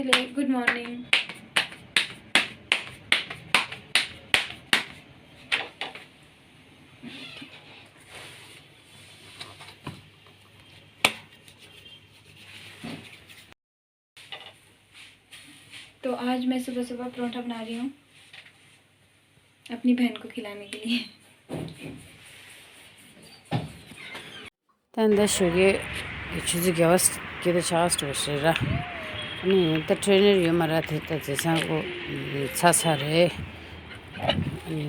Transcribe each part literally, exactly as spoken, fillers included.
Good morning. तो आज मैं सुबह सुबह परोठा बना रही हूँ अपनी बहन को खिलाने के लिए। ད་ལྟ་ཞོགས་ཀས་ཆུ་ཚོད་བརྒྱད་པ་བརྒྱད་དང་ཕྱེད་ཀ་ཙམ་རེད་ར། ཨ་ནི་ད་ཊེ་རེ་ནར་ཡོད་མ་རེད། དེ་ད་བྱས་ཙང་ཁོ་ཚར་ཚར་རེད། ཨ་ནི་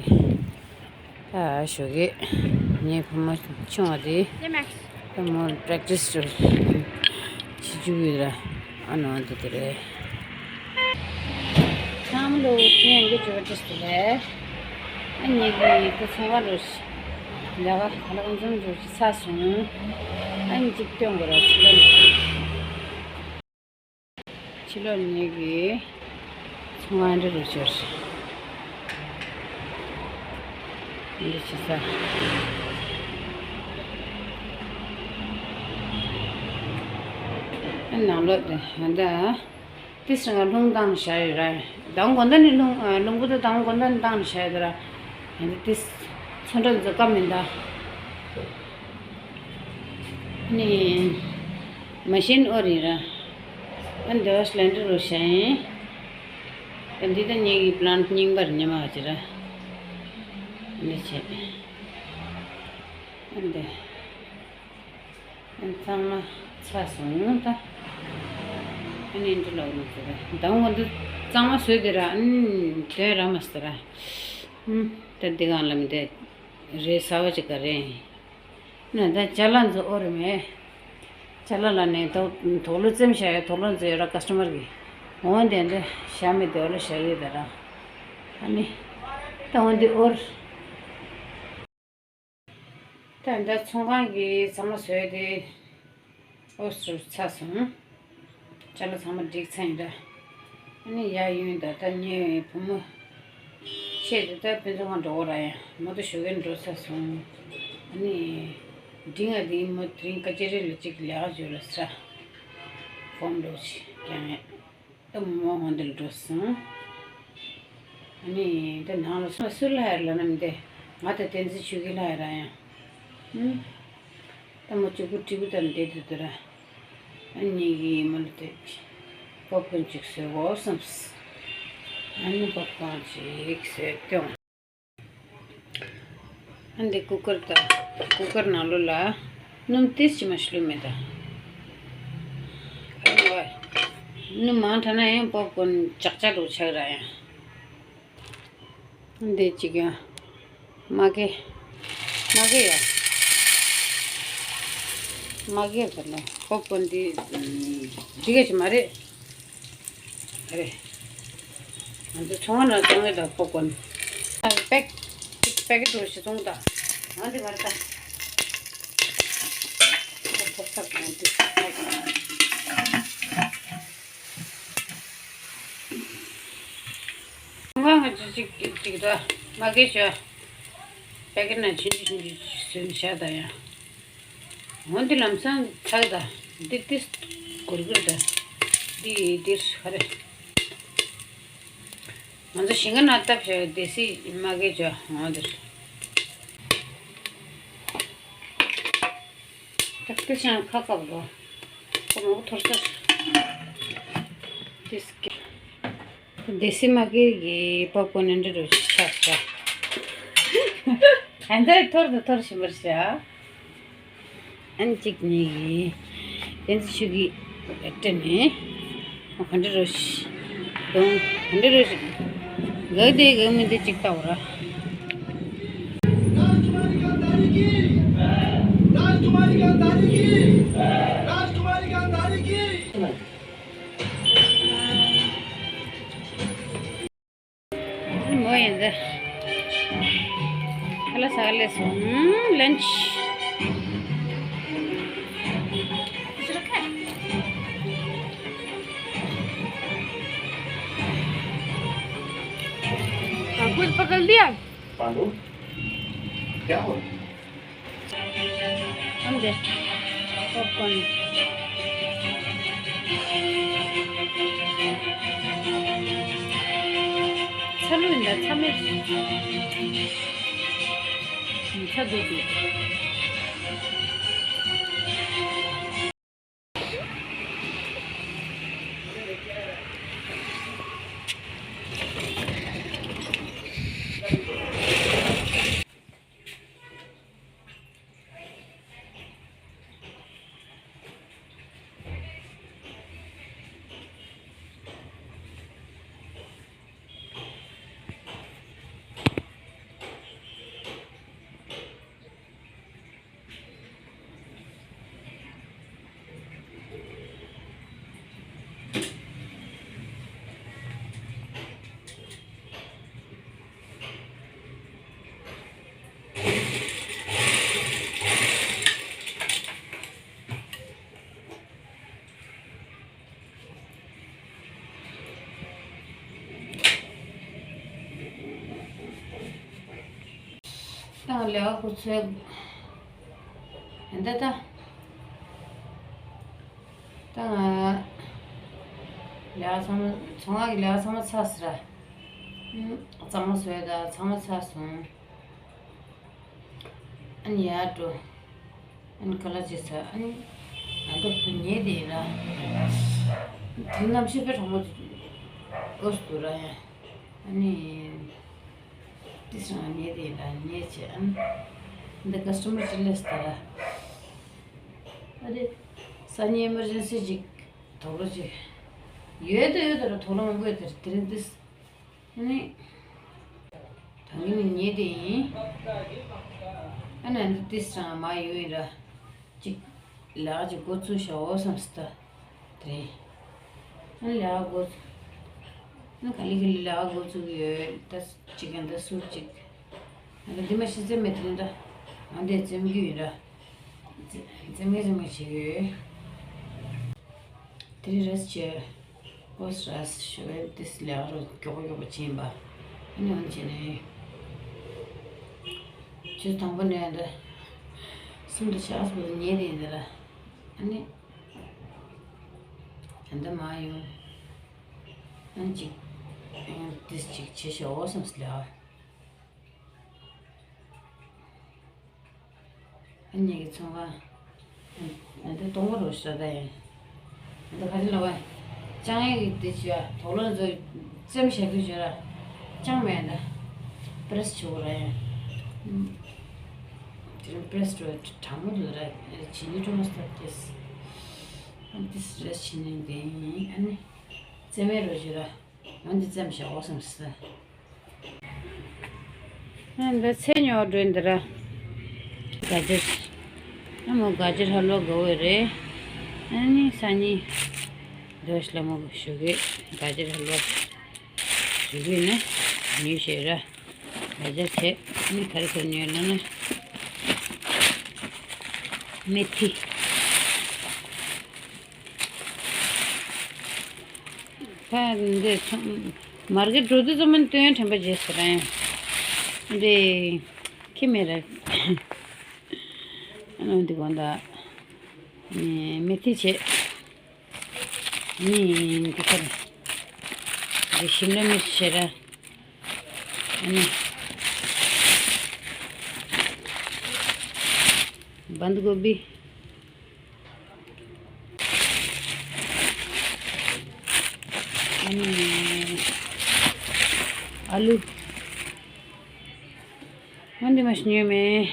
ད་ཞོགས་ཀས་ངའི་བུ་མོ་ཆུང་བ་དེ་ད་མོ་པེ་རེག་ཊི་སི་བྱེད་བཅུག་ཡོད་ར། ཨ་ནི་འོ་དེ་དེ་རེད། ཚང་མ་ལོ་ཐུན་ཡང་གི་བཅོས་པ་ཏིས་དེ་ལས། ཨ་ནི་ངེད་ཀྱི་ད་ཚོང་ཁང་རུ་ལས་ཀ་ག་ལ་གང་འཛོམས་འཛོམས་ཅིག་ཚར་སོང་། ཨ་ནི་གཅིག་སྟོན་དགོས་ར་ཕྱི་ལོགས་ནས། ཕྱི་ལོགས་ནས་ངེད་ཀྱི་ཚོང་ཁང་འདྲ་རུ་ཤར། འདི་ཕྱི་ས། ཨ་ནང་ལོགས་དེ་ད། ཏིས་རང་ལྷུང་བཏང་བཞག་ཡོད་ར། དང་དགོང་དག་ནས་ལྷུང་ལྷུང་པོ་དེ་དང་དགོང་དག་ནས་བཏང་བཞག་ཡོད་ར། ཡང་ཏིས་ཚོན་ཁྲ་འཛུགས་ཀ་མིན་ད། ནི་མ་ཤིན་ཨོ་རི་ར། ཨ་འདི་བ་སི་ལན་ཌི་རུ་བཞག་ཡིན། ཨ་འདི་ད་ངེད་ཀྱི་པི་ལན་ཊི་རྙིང་པར་ཉི་མ་བ་ཅི་ར། འདི་བྱེད། ཨ་འདི། ཨ་ནི་གཙང་མ་ཚ་སོང་ད། ཨ་ནི་འདི་ལོག་ནས་ཟེར་ར། ཟླ་བ་འདི་གཙང་མ་བཟོས་དེ་ར། ཨ་ནི་དོན་ར་མ་ཟེར་ར། ཨུམ། ད་འདི་གང་ལ་མི་འདི་རེད་ཟ་བ་ཅིག་ག་རེད། ན་ད་ཅ་ལག་འཛོ་ཨོ་རེད་མེད། ཅ་ལག་ལ་ནས་དོ་དོག་ལོ་བཙེམ་བྱ་ཡ་དོག་ལོ་འཛོ་ཡ་ར་ཀ་སི་ཊ་མར་གི་འོང་དེ་འདི་བྱ་མི་དོག་ལོ་བྱ་ཡོད་ད་ར། ཨ་ནི་ད་འོང་འདི་ཨོ་རེད། ད་ལྟ་ཚོང་ཁང་གི་ཚང་མ་བཟོས་ཏེ་ཨོ་སུ་ཚར་སོང་། ཅ་ལག་ཚང་མ་བསྒྲིགས་ཚར་ཡིན་ད། ཨ་ནི་ཡར་ཡོང་ད་ད་ངའི་བུ་མོ་ཆེད་དུ་ད་དཔེ་མཛོད་ཁང་འགྲོ་གི་ར་ཡ། མོ་ད་ཞོགས་ཀས་འགྲོ་ཚར་སོང་། ཨ་ནི་འབྲིང་ང་དེ་མོ་དེ་རིང་ཀ་ཅི་རེ་ལ་གཅིག་ལས་ཀ་བྱོས་ལ་ས་ཧྥོམ་འགྲོ་ཆེ་ཀྱང་ཡ། ད་མོ་ཧོན་དེ་ལ་འགྲོ་སོང་། ཨ་ནི་ད་ནང་ལ་སོང་སུ་ལ་ཧེར་ལ་ནམ་དེ་ང་ད་བསྟན་འཛིན་ཆོས་སྐྱིད་ལ་ཧེར་ར་ཡང་། ཨུམ། ད་མོ་གཅིག་པུ་གཅིག་པུ་དང་བསྡད་དུ་དུ་ར། ཨ་ནི་གི་མོ་ལ་དེ་པོབ་ཀོན་ཅིག་བཟོས་གོ་བསམས། ཨ་ནི་པོབ་ཀོན་ཅིག་བཟོས་སྐྱོང་། ཨ་འདི་ཀུ་ཀར་དང་ཀུ་ཀར་ནང་ལོགས་ལ་སྣུམ་ཏིས་ཅི་མ་ཞིག་བླུགས་མེད་ད། ཨ་ནི་བ། སྣུམ་མང་དྲགས་ན་ཡང་པོབ་ཀོན་ཅག་ཅག་འདྲ་ཆགས་ར་ཡང་། ཨ་འདི་གཅིག་ཡང་། མ་གི། མ་གི་ཡ། མ་གི་ཡ་ཟེར་ན་པོབ་ཀོན་འདི་འགྲིག་གི་ཅི་མ་རེད། རེད། ང་ཚོ་ཚོང་ཁང་ནང་བཙོང་ཡོད་ད་པོབ་ཀོན། པེག་པེ་ཀེ་ཊི་རུ་ཞིག་བཙོང་ད། ང་འདི་མ་རེད་ད། ཐོབ་ཐབས་ང་འདི། ཚོང་ཁང་ང་ཚོ་གཅིག་གཅིག་ད་མ་གི་ཞོ། པེ་ཀེ་ཊི་ནང་ཆུང་ཆུང་ཆུང་ཆུང་བཟོས་ནས་བཞག་ད་ཡ། འོ་འདི་ལམ་སང་ཚགས་ད། འདི་ཏིས་གུར་གུར་ད། འདི་འདིར་ཧ་རེ། ང་ཚོ་ཞིང་ཁ་ནང་བཏབ་བྱས་སྡེ་སྲིད་མ་གི་ཅོ་འོ་འདིར། ཏག་ཏག་ཤང་ཁ་ཁ་བ་ལོ། ཁོ་མོ་ཐོར་ས། ཏིས་ཀི། སྡེ་སྲིད་མ་གི་གི་པོབ་ཀོན་འདི་རུ་ཆགས་ཆགས། གང་འདྲ་ཐོར་དུ་ཐོར་བཞིན་པར་བྱ། ཨན་གཅིག་གཉིས་ཀྱིས་བསྟན་འཛིན་ཆོས་སྐྱིད་སྤྲད་ནས་ག་འདྲ་རོ་ཞིག་གདོང་ག་འདྲ་རོ་ཞིག་འགག་དེ་འགག་མི་འདི་གཅིག་ལྟ་བ་ར། राजकुमारी गांधारी की, राजकुमारी गांधारी की, राजकुमारी गांधारी की। མོ་ཡིན་ད། ཁ་ལག་ཟ་ལས་སོང་། ལན་ཆི། आपको पकड़ लिया। पांडु, क्या हुआ? ཨ་འདི། པོབ་ཀོན། ཚ་ལུ་ཡིན་ད་ཚ་མེད། ཚ་འདུག་འདུག་ད་ང་ལས་ཀ་འགོ་ཚུགས། ད་ད། ད་ང་ལས་ཀ་ཚང་མ་ཚོང་ཁང་གི་ལས་ཀ་ཚང་མ་ཚར་སོང་ར། ཨུམ། གཙང་མ་བཟོས་ད་ཚང་མ་ཚར་སོང་། ཨ་ནི་ཡར་འགྲོ། ཨ་ནི་ཁ་ལག་ཅིག་ཟ། ཨ་ནི་ང་ད་བུ་ཉལ་བསྡད་ཡིན་ར། དེ་གནམ་གཤིས་དཔེ་གྲང་མོ་འདུག་ར་ཡ། ཨ་ནི་ཏི་སང་ཉལ་བསྡད་ཡིན་ར། ཉལ་བྱས་ཨ་ནི་འདི་ཀ་སི་ཊོ་མར་ཅིག་སླེབས་སོང་ད་ར། ཨ་རེ། སང་ཉིན་ཨི་མར་ཇེན་སི་ཅིག་དོགས་པ་ཅིག་ཡོད་དོ་ཡོད་དོ་ར། དོགས་པ་མང་པོ་ཡོད་དོ་ར། དེ་རིང་ཏི་ཨ་ནི། ད་གིན་ནས་ཉལ་བསྡད་ཡིན། ཨ་ནི་འདི་ཏི་སང་མར་ཡོང་ཡིན་ར། ཅིག་ལས་ཀ་ཅིག་འགོ་ཚུགས་ཤག་འོ་བསམ་སོང་ད། དེ་རིང་ཨ་ནི་ལས་ཀ་འགོ་ཚུགས། ཨ་ནི་ག་ལེ་ག་ལེ་ལས་ཀ་འགོ་ཚུགས་ཡོད་ད། ཅིག་ག་འདྲ་ཟུར་ཅིག་ཨ་ནི་འདི་མ་གཞི་རྩེད་མོ་དེ་རིང་ད་ང་འདིར་རྩེད་རྒྱུ་ཡིན་ར། རྩེད་མོ་རྩེད་མོ་བྱེད་ཀྱི་ཡོད། དེ་རིང་རེས་བྱས། ཨོ་སི་ར་སི་ཞུ་བའི་ཏི་སི་ལས་ཀ་རུ་མགྱོགས་པོ་མགྱོགས་པོ་ཕྱིན་པ། ཨ་ནི་འོན་བྱས་ནས་ཆུ་དང་པོ་ནས་འདི་གསུམ་དུ་ཆགས་སུ་ཉལ་བསྡད་ཡིན་འདི་ལ། ཨ་ནི་ད་ལྟ་མ་ཡོང་། ཨ་ནི་ཅིག་ཏི་སི་ཅིག་བྱེད་ཤོག་འོ་བསམ་སོང་ལས་ཀ། ཨ་ནི་ངེད་ཀྱི་ཚོང་ཁང་། ཨ་འདི་སྟོང་པ་རུ་ཤ་ད་ཡིན། ཨ་འདི་ག་རེ་ལབ་པ། ཅང་ཡང་གི་འདི་བྱོས་ཨ། དོག་ལོ་ཚོ་རྩེད་མོ་བྱ་རྒྱུ་བྱོས་ར། ཅང་མེད་ད། པི་རེ་སི་བྱེད་དགོས་ར་ཡིན། དེ་རིང་པི་རེ་སི་འགྲོ་གྲང་མོ་འདུག་ར། བྱེད་ནི་འགྲོ་མ་སོང་ཏེ། ཨ་འདི་རེས་བྱེད་ནི་འདི་ཡིན། ཨ་ནི་རྩེད་མོ་རུ་བྱོས་ར། འོན་ཏེ་རྩེད་མོ་བྱ་འོ་བསམ་སོང་། ཨ་འདི་ཚལ་ཉོ་འགྲོ་འདི་ར། ག་ཅིར། ཨ་མོ་ག་ཅིར་ཧ་ལོ་དགའ་བོ་རེད། ཨ་ནི་སང་ཉིན་འདོད་ལ་མོ་ཞུ་གི་ག་ཅིར་ཧ་ལོ་ཞུ་གི་ནི་ཉོས་ཤེས་ར། ག་ཅིར་བྱེད་ནི་ག་རེ་ག་རེ་ཉོས་ལ་ནི་མེ་ཐི། ད་འདི་ཚོ་མར་གེ་འགྲོ་དུས་ཙམ་མིན་སྟོན་དྲན་པ་བརྗེད་ཟེར་ར་ཡང་། འདི་ཁྱི་མེད་ར། ཨ་ནི་འདི་གོང་ད་མི་ཐི་བྱེད། ནི་འདི་ཚར། འདི་ཤིམ་ལ་མིར་བྱེད་ར། ཨ་ནི་བན་གོ་བི། ཨ་ནི་ཨ་ལུ། ཨ་འདི་མ་ཤི་ཉོས་མེད།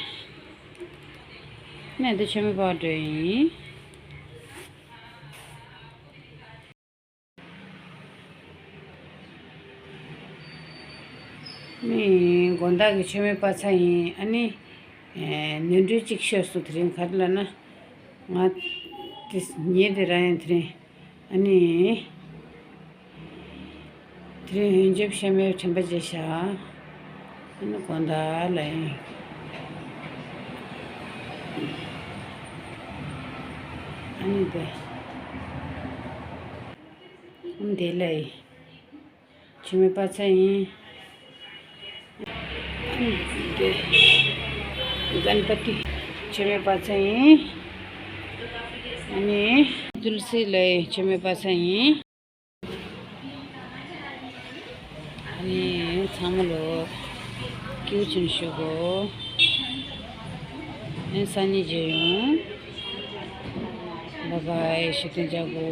ནས་འདི་ཆོས་མེད་པར་འགྲོ་ཡིན། ནི་དགོང་དག་གི་མཆོད་མེ་སྤར་ཚར་ཡིན། ཨ་ནི་ནོར་འཁྲུལ་གཅིག་ཤོར་སོང་། དེ་རིང་ག་རེ་ལབ་ན། ང་དེ་ཉལ་དེ་ར་ཡིན་དེ་རིང་། ཨ་ནི་དེ་རིང་ཡོན་ཆབ་ཤ་མེད་དྲན་པ་བརྗེད་ཤག་ཨ་ནི་དགོང་དག་ལ་ཡིན། ཨ་ནི་དེ་ཨ་ནི་དེ་ལ་ཡིན། མཆོད་མེ་སྤར་ཚར་ཡིན། ཨ་ནི་དེ་གན་པ་ཏི་མཆོད་མེ་སྤར་ཚར་ཡིན། ཨ་ནི། ཏུལ་སི་ལའི་ཆེན་མོའི་པ་སངས་ཡིན། ཨ་ནི་ཚང་མ་ལོ་སྐྱིད་པོ་བྱུང་ཞུ་གོ། ཨ་ནི་སང་ཉིན་མཇལ་ཡོང་། བཱའི་བཱའི། ཤུ་ཏན་ཅག་གོ།